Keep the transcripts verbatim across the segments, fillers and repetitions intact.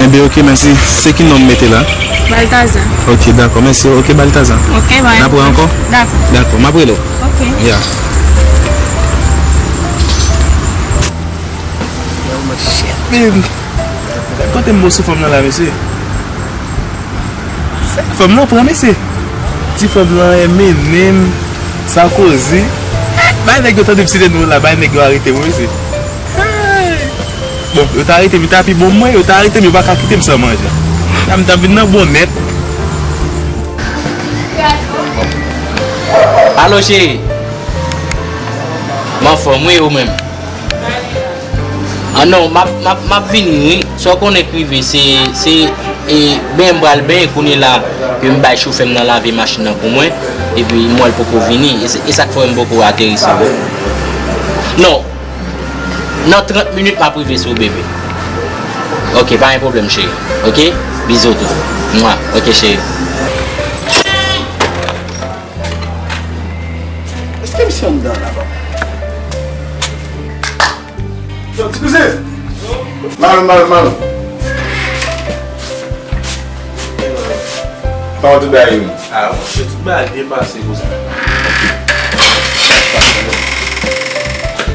Be, ok, mèsi. Se ki non m mete la? Baltazar. Ok, dakò, mèsi. Ok, Baltazar. Ok, bye. N ap wè ankò? Dakò. Dakò, m ap rele w. Ok. Ya. Yo, mwen shit, man. Gad kote m bo sou fanm nan la, mesye. Fè fanm nan pran, mesye. Ti fanm nan M and M, Sarkozy. Bay nèg yo tande m site non la, bay nèg yo arete mwen, mesye. Bon, yo ta arete m, yo ta pi bon mwen, yo ta arete m, yo pa ka kite m san manje. La m ta vin nan bon nèt. Alo, cheri. M anfòm, wi, ou menm? Ah non, m ap, m ap, m ap vini, wi. Sa w konnen k rive, se, se, e, benyen m pral benyen kounye la ke m bay chofè m nan lave machin nan pou mwen, epi m wè l poko vini. E se, e sa k fè m poko ateri sou ou. Non, nan trant minit m ap rive sou ou, bebe. Ok, pa gen pwoblèm, cheri. Ok? Bizou tou. Mwa. Ok, cheri. Èske misye anndan la, papa? Yo, ti kouzen! Mal, mal, mal. Kòman tout bagay yo? Ah, monchè, tout bagay byen pase, kouzen.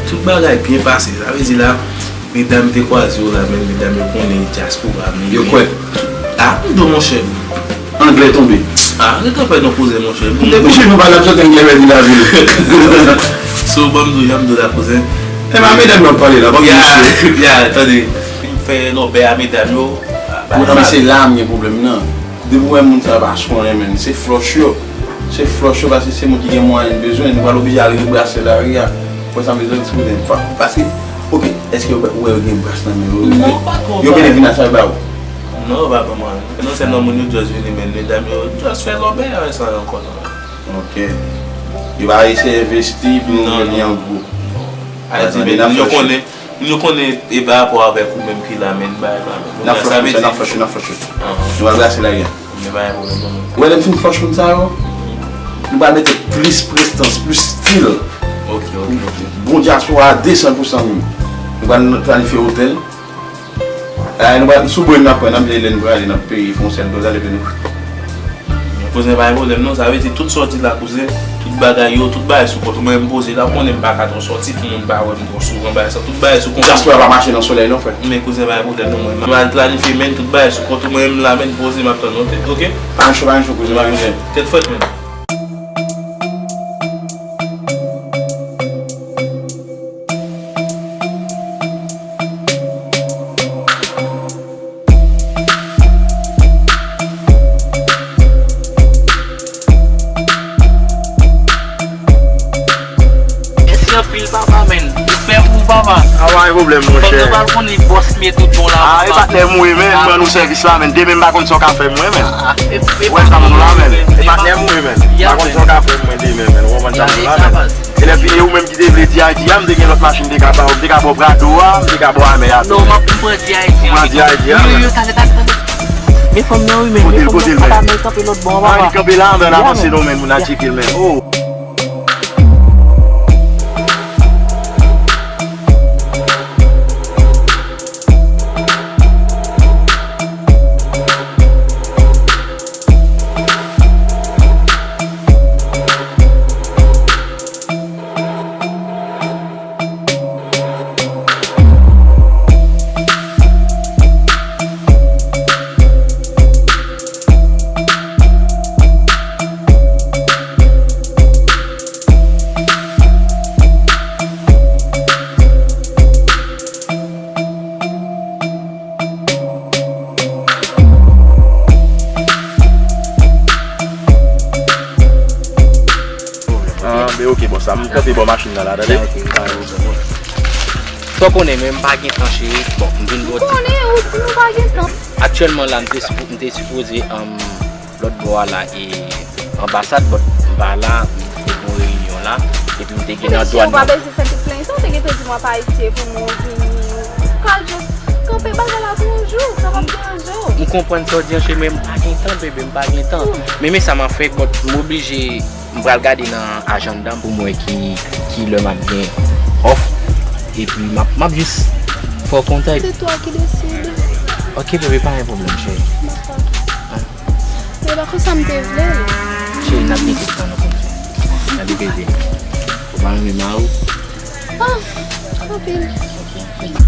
Tout bagay byen pase. Sa vle di la, medam te kwaze yo la, men medam yo konnen dyaspora, men yo kwè. Ah, m di w, monchè. Anglè tonbe. Ah, rete anpè non, kouzen, monchè. M te kouche, nou pa t ap chante anglè, men di lavil. So, ban m di w, jan m di w la, kouzen. E pa medam yo ap pale la, ban m di w. Ya, tande. M fè lòbè a medam yo. Mwen, se la m gen pwoblèm nan. Depi w wè moun sa yo pa sou anyen, men se flòch yo. Se flòch yo, paske se moun ki gen mwayen bezwen. Nou pral oblije al rele brasè lari a. Pou sa bezwen ti kote. Paske, ok, èske ou wè yo gen bras nan men yo? Non, pa twò. Yo genlè vin a sa yo ba ou? Non, yo pa ban mwen. Non, se nan moun yo just vini, men medam yo just fè lòbè yo, sa ankò non. Ok. Yo pa eseye envesti pou yo vini an gwo. Ayiti, men yo konnen. Nou konnen e pa rapò avèk ou menm ki la, men bay pa menm. N ap flòch, sa vle di, n ap flòch, n ap flòch. Nou pral brase lari a. Men pa gen pwoblèm non. Ou wè lè m fin flòch moun sa yo, nou pral mete plis prestans, plis stil. Ok, ok, ok. Bon dyaspora a de san pou san menm. Nou pral planifye otèl. Eh, nou pral sou bren n ap pran, n ap vini lè n prale, n ap peye fè yon sèl doz ale vini. Kouzen, pa gen pwoblèm non, sa vle di tout sa w di la, kouzen, tout bagay yo, tout bagay sou kont mwen, m poze la, ou konnen m pa ka twò sòti pou moun pa wè m twò souvan, bagay sa, tout bagay sou kont mwen. Dyaspora pa mache nan solèy non, frè. Men kouzen, pa gen pwoblèm non, mwen, m al planifye, men tout bagay sou kont mwen, m la, men poze, m ap tann ou, ok? Pa gen cho, pa gen cho, kouzen, pa gen pwoblèm. Tèt frèt, men. Mèsi anpil, papa, men. Respè pou ou, papa. A, pa gen pwoblèm, monchè. Fòk yo pral konnen bòs m ye tout bon la, papa. A, e patnè m ou ye, men. M rann ou sèvis la, men. Demen m pa konn sa w ka fè m, mwen, men. A, e, e patnè m ou la, men. E patnè m ou ye, men. M pa konn sa w ka fè m, mwen, demen, men. Ou konprann sa m di w la, men. E lè fini, ou menm ki te vle D I D a, m te gen lòt machin m te ka ba w, m te ka ba w Prado a, m te ka ba w Amer a tou. Non, m ap pran D I D a. Ou pran D I D a, men. Yo, yo, talè, talè, talè. Men fanm nan, wi, men. Kote l, kote l, men? Papa, men kanpe lòt bò an, papa. A, li kanpe la, men, n avanse non, men, moun nan tcheke l, men. Oh. Ah, men ok, bòs la, m kanpe bò machin nan la, tande. Sa w konnen, men m pa gen tan, cheri. Bon, m vin bò ti. M konnen, ou di nou pa gen tan. Aktyèlman la, m te sipo-, m te sipoze, um, lòt bò a la, e anbasad, but m pa la, m te gon reyinyon la, epi m te gen nan dwàn nan. Mesye, ou pa bezwen fè tout plenn sa, ou te gentan di m w ap Ayiti pou mwen vini. Ou ka just kanpe bagay la pou yon jou, sa p ap deranje w. M konprann sa w di an, cheri, men m pa gen tan, bebe, m pa gen tan. Men, men sa m ap fè, but m oblije, m pral gade nan ajanda m pou m wè ki, ki lè m ap gen off, epi m ap, m ap jis fè w kontak. C'est toi qui décides. Ok, bebe, pa gen pwoblèm, cheri. Dakò. Yo pa konsa m te vle l. Cheri, n ap gen tout tan nou pou n fè. N ap epeze. Ou pa renmen mari w? Ah, anpil. Ok, anpil.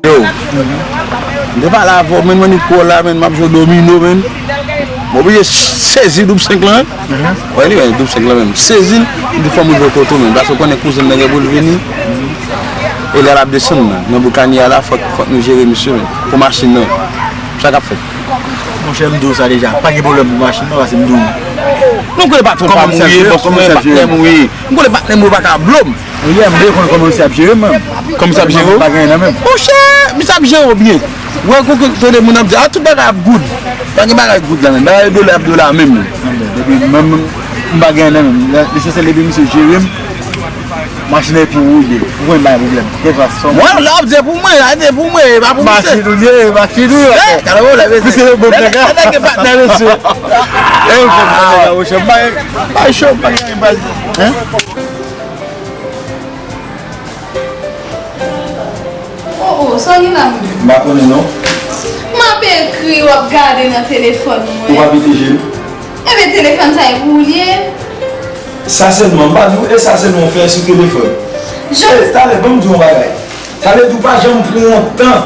Yo, m te pale avè w, menn, mwen ni kò la, menn, m ap jwe domino, menn. Mwen oblije sezi doub senk lan, wi. Wè, li wè doub senk lan menm. Sezi l, m di fò m rive kote w, menn. Paske w konnen kouzen m nan gen pou l vini. E lè l ap desann nan, nan boukani a la, fòk, fòk nou jere misye, menn. Pou machin nan. Sa k ap fèt? Monchè, m di w sa deja. Pa gen pwoblèm pou machin nan, paske m di w. Nou konnen patwon pa m wi, bòs mwen, patnè m wi. M konnen patnè m wi, pa ka blo m. Wi, m vle konn kòman misye ap jere m, menm. Kòman misye ap jere w? Pa gen nan menm. Monchè, misye ap jere w byen. Wè, kou, kou, tande moun ap di, "Ah, tout bagay ap good." Pa gen bagay good la menm. Bagay dola ap dola menm. Depi menm, m pa gen nan menm. Lesansyèl depi misye jere m, machin nan epi woule. Ou konn bay pwoblèm. Kèlkeswa sa. Mwen, lè w ap di pou mwen, la, di pou mwen, e pa pou misye. Machin ou ye, machin ou ye. Eh, gade w la, mesye. Misye yo bon nèg la. Nèg, nèg patnè, mesye. Eh, yo bon nèg la, monchè. Bay, bay cho, bay, bay. Hein? Oh, oh, sa w gen la menm? M pa konnen non. M ap ekri, w ap gade nan telefòn mwen. Ou pa pete je m? Ebyen, telefòn sa e pou w li ye? Sa sèlman, m pa di w, e sa sèlman w fè sou telefòn. Jan... E, talè, ban m di w yon bagay. Sa vle di w pa janm pran yon tan.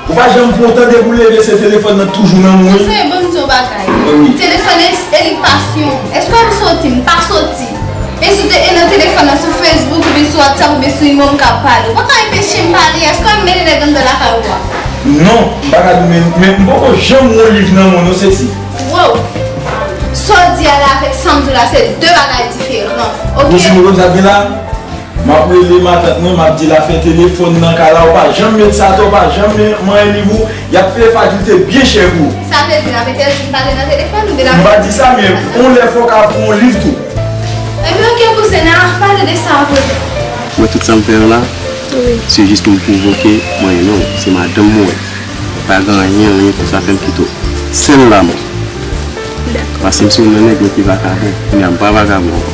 Ou pa janm pran w tan depi w leve, se telefòn nan toujou nan men w. Mesye, ban m di w yon bagay. Wi. Telefòn e, e li pasyon. Èske w ap soti? M pa soti. E sou te, e nan telefòn nan, sou Facebook, oubyen sou WhatsApp, oubyen sou imo, m ka pale. Ou pa ka anpeche m pale. Èske w ap mennen nèg anndan lakay ou a? Non, m pa ka di w, men, men m poko janm wè yon liv nan men w, non, Sesi. Wow! Sa w di a la avèk sa m di w la, se de bagay diferan. Oke? Ou di nou konn sa k gen la? M ap rele matant mwen, m ap di l afè telefòn nan kay la, ou pa janm met sa atò, ou pa janm manyen liv ou, y ap peye fakilte byen chè pou ou. Sa vle di n ap entèdi m pale nan telefòn oubyen n ap... M pa di sa, men yon lè fò w ka pran yon liv tou. Ebyen, oke, kouzen, n a pale de sa apre. Mwen, tout sa m fè an la, wi, se jis pou m pwovoke manyen non, se madanm mwen. Pa gen anyen, anyen pou sa fè m kite w. Sèl lanmou. Dakò. Paske m se youn nan nèg yo ki vakabon. Kounye a m pa vakabon ankò.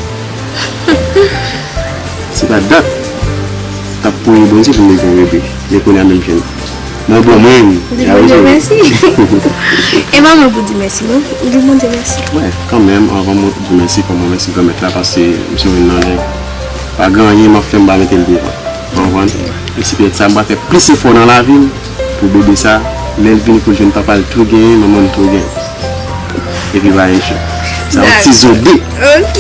Se pa dat m t ap priye Bondye pou m rive yon bebe. Men kounye a menm jan. Mwen bon mwen. Di Bondye mèsi. E pa mwen pou di mèsi non. Ou di Bondye mèsi. Wè, kanmenm, anvan mwen di mèsi, fò mwen mèsi Granmèt la, paske m se youn nan nèg. Pa gen anyen m ap fè m pa mete l devan. Ou konprann? E se petèt sa m pral fè plis efò nan lavi m pou bebe sa, lè l vini pou l jwenn papa l tou genyen, manman l tou genyen. Epi pa enche. Sa yon ti zonde. Ok.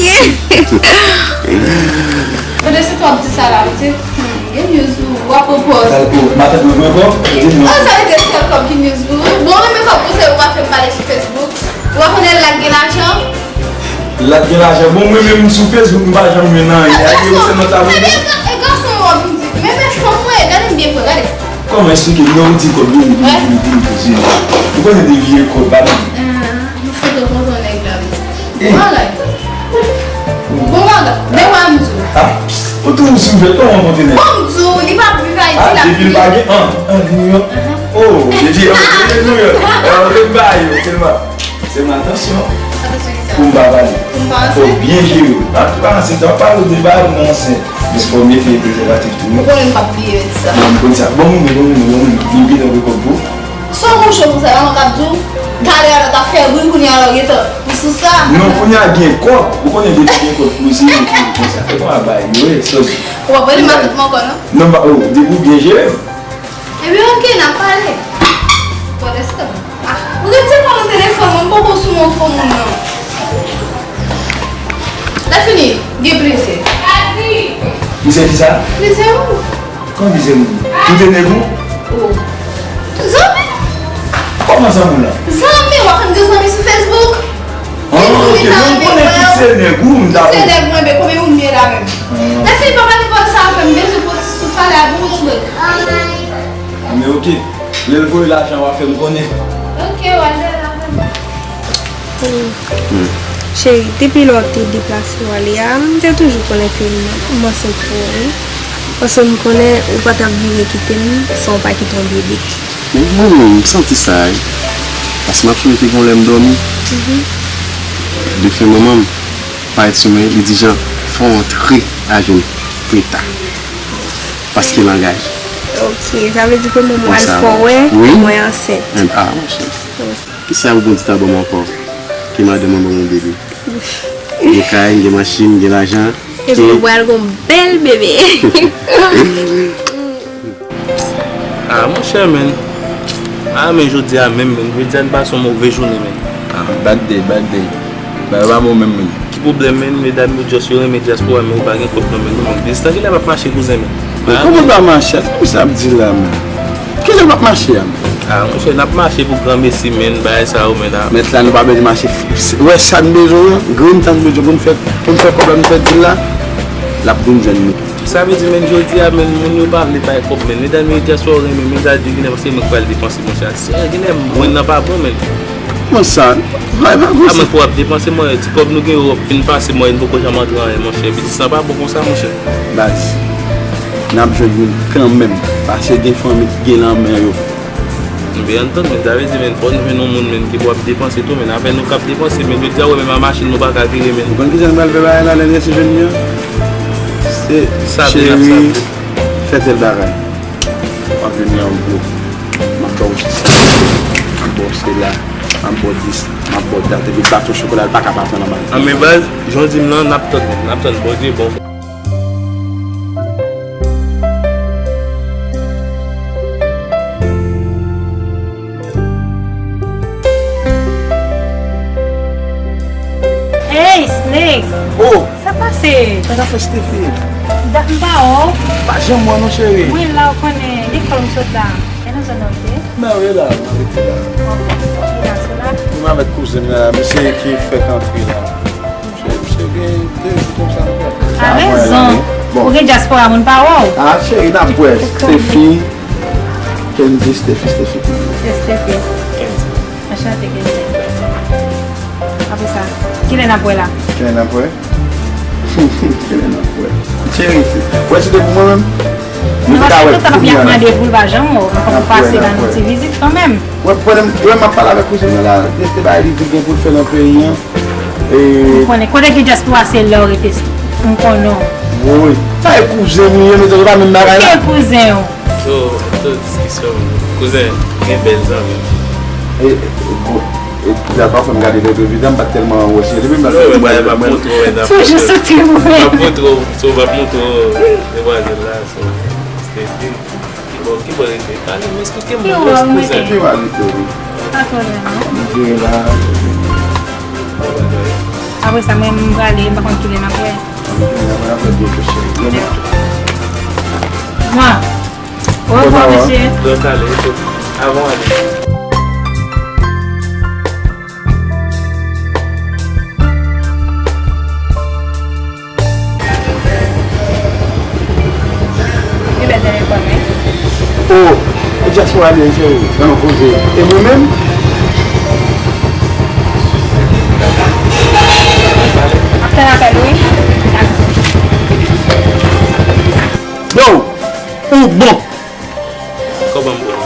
Pandan se tan w ap di sa la, ou di, hmm, gen news ou, ou ap pwopoze. Sa l pou matant mwen ankò? Di non. Oh, sa vle di sèl kòb ki news pou ou. Bon, ou renmen kòb pou se ou pa fè m pale sou Facebook. Ou pa konnen Lat gen lajan? Lat gen lajan. Bon, mwen menm sou Facebook, m pa janm jwenn anyen. Ebyen, e gason, e gason w ap vin di. Men, men fanm mwen ye, gade m byen pran, gade. Kòman eksplike m? Non, ou di kòb, vini, vini, vini, vini, vini. Ou konnen de vye kòb, pa non. Ah, nou fout kontan nèg la, wi. Eh. Bagay. Bon bagay. Men wè m di w. Ah, ou tou sou fè, kòman konte nèg? Bon, m di w, li pa ap viv Ayiti, l ap viv. Ah, depi l pa gen, ah, ah, New York. Oh, depi, oh, depi New York. Eh, ou te bay, ou te bay. Se m atansyon. Atansyon ki sa? Pou m pa pale. Pou m pa ansent? Fò w byen jere w. An tou ka ansent, w ap pale w de bagay ou nan ansent. Men fò w mete prezèvatif tou. Ou konnen m p ap bliye mèt sa. Non, m konn sa. Bon, moun, bon, moun, bon, moun. Vin byen nan rekòd pou. Sa w konn cho konsa, la, mwen k ap di w. Talè a, la, t ap fè bri, kounye a, la, w gentan. Ou sou sa? Non, kounye a gen kòb. Ou konnen depi gen kòb pou se konsa. E kòman bagay yo ye, sòs. Ou pa pale m ak tout mwen ankò, non? Non, ba, oh, depi w byen jere m. Ebyen, oke, n ap pale. Pandan se tan. Ah, ou retire pa nan telefòn mwen, m poko sou mwen pou moun nan. Lè fini, gen plezi. Ou se kisa? Li se ou. Kòman li se ou? Ou te nèg ou? Oh. Zanmi. Kòman zanmi w la? Zanmi, w ap fè m di zanmi sou Facebook? Ah, ok. Mwen konnen tout se nèg ou, m ta. Tout se nèg mwen, men konbyen moun m ye la menm? Ah. Mèsi, papa, nou pale sa avè m, bezwen pou ti souf la, bon, bon, bon. Men ok. Lè l voye lajan, w a fè m konnen. Ok, w a jere avè m. Cheri, depi lè w te deplase w ale a, m te toujou konnen ke m, m ansent pou ou, wi. Paske m konnen ou pa t ap vire kite m san w pa kite yon bebe. Mwen menm, m santi sa, wi. Paske m ap sonje te gen yon lè m dòmi. Defen manman m parèt sou mwen, li di, Jan, fò w antre ajenou, Preta. Paske l angaje. Ok, sa vle di ke manman w al fè w wè, wi, mwen ansent. Ah, monchè. Kisa ou bon di ta ban m ankò? Ke madanm mwen ban mwen bebe. Gen kay, gen machin, gen lajan. Epi nou pral gen yon bèl bebe. Ah, monchè, men. Ah, men jodi a menm, men. Jodi a n pase yon move jounen, men. Ah, bad day, bad day. Bagay pa bon menm, men. Ki pwoblèm, men? Medam yo just yo renmen dyaspora, men yo pa gen kòb nan men nou, men. Biznis lan genlè p ap mache, kouzen, men. Men kòman l pa mache? Sa misye ap di la, men. Kilè l p ap mache a, men? Ah, monchè, n ap mache pou granmesi, men, bagay sa yo, men, la. Mèt la, nou pa bezwen mache. Wè sa n bezwen an, grenn sa n bezwen pou n fè, pou n fè kòb la, nou fè dil la, l ap vin jwenn nou. Sa vle di, men, jodi a, men, moun yo pa vle bay kòb, men. Medam yo dyaspora yo renmen, men, sa di genlè paske mwen k pral depanse, monchè. Genlè mwen nan pa bon, men. Kòman sa? Bagay pa konsa. A mwen pou w ap depanse mwen, ti kòb nou gen yo ap fin pase mwen, nou poko janm antre anyen, monchè. Biznis lan pa bon konsa, monchè. Baz, n ap jwenn youn kanmenm, paske gen fanmi ki gen lanmè yo. Nou byen antann, men sa vle di, men, fò nou jwenn yon moun, men, ki pou ap depanse tou, men, avè nou k ap depanse, men, jodi a, wè, menm a machin, nou pa ka vire, men. Ou konn kisa n pral fè bagay la, lè n resi jwenn li an? Se cheri, fè tèl bagay. M ap vini an gwo. M ap ba w dis. M ap ba w sila. M ap ba w dis. M ap ba w dat. Epi baton chokola l pa ka pa pran nan ba l. Anben baz, jan w di m lan, n ap tann. N ap tann Bondye bon. Hey, Snake! Oh! Sa pase? Sa ka fè Steffi? Dat m pa wè w. Pa janm wè non, cheri. Mwen la, ou konnen, lekòl m sot la. E nan zòn nan w ye? Mwen rete la, mwen rete la. Ou la sou la? Mwen avèk kouzen m nan, misye ki fèk antre la. Misye, misye gen de jou konsa nou fè. A rezon. Ou gen dyaspora moun pa wè w. Ah, cheri, n ap wè. Steffi, Kendy, Steffi, Steffi. Se Steffi. Anchante, Kendy. Apre sa, kilè n ap wè la? Kilè n ap wè? Kilè n ap wè? Cheri, wè si te pou mwen menm, nou te ka wè kounya la. Mwen panse tout tan ap mande pou l pa janm wè w, men fòk ou pase ban nou ti vizit kanmenm. Wè, pandan m, wè, m ap pale avèk kouzen mwen la, reste bay li di gen pou l fè nan peyi an. E m konnen, kote ki dyaspora se la w rete, m konnen w. Wi. Sa e kouzen m li ye, mezanmi, pa menm bagay la. Ki kouzen w? So, so diskisyon, kouzen, gen bèl zanmi. E, e, bon, e, la pafwa m gade lè prezidan, m pa t tèlman wè si li menm la. Non, men bagay m ap montre w, men n ap montre w. Toujou sou ti mwen. M ap montre w, so m ap montre w, demwazèl la, so, Steffi, ki bò, ki bò rete? Pale m, eksplike m, bòs kouzen. Ki bò rete, wi. Pa twò lwen, non. M jere la. Bon bagay. Apre sa, mwen, m prale, m pa konn kilè n ap wè. Mwen. Au revoir, mesye. Donk, ale, avan ale. Li bèl telefòn, wi. Oh, e dyaspora li ye, cheri. Nan koze. E mwen menm? M ap tann apèl ou, wi. Yo! Ou bon! Kòman m bon?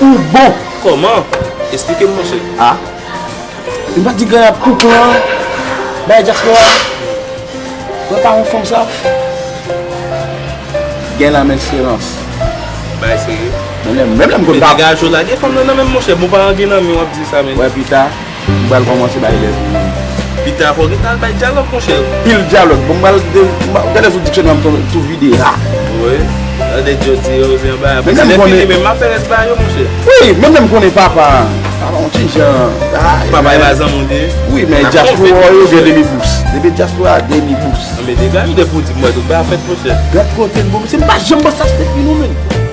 Ou bon! Kòman? Eksplike m, monchè. Ah. Li pa t di ganyap koukou an bay dyaspora. Mwen pa yon fanm sa. Gen la men silans. Bay serye. Men lè, men lè m konn pa. Degaje w la, gen fanm nan nan men m, monchè. Bon, pa gen nan men w ap di sa, men. Wè, pita. M pral kòmanse bay lèz pou moun. Pita fò gentan al bay dyalòg, monchè. Pil dyalòg. Bon, m pral de, m pa, gade sou diksyonè m tou, tou vide la. Wi. Gade jodi yo, se yon bagay. Men lè m konnen. Fini, men m ap fè rès bagay yo, monchè. Wi, men lè m konnen papa. Yon ti jan. Papa e pa zanmi w te ye? Wi, men dyaspora yo gen demi bous. Depi dyaspora demi bous. Anben degaje de pou di m wè tout bagay fèt monchè. Gad kote l bon, se m pa janm panse a Steph vin non men.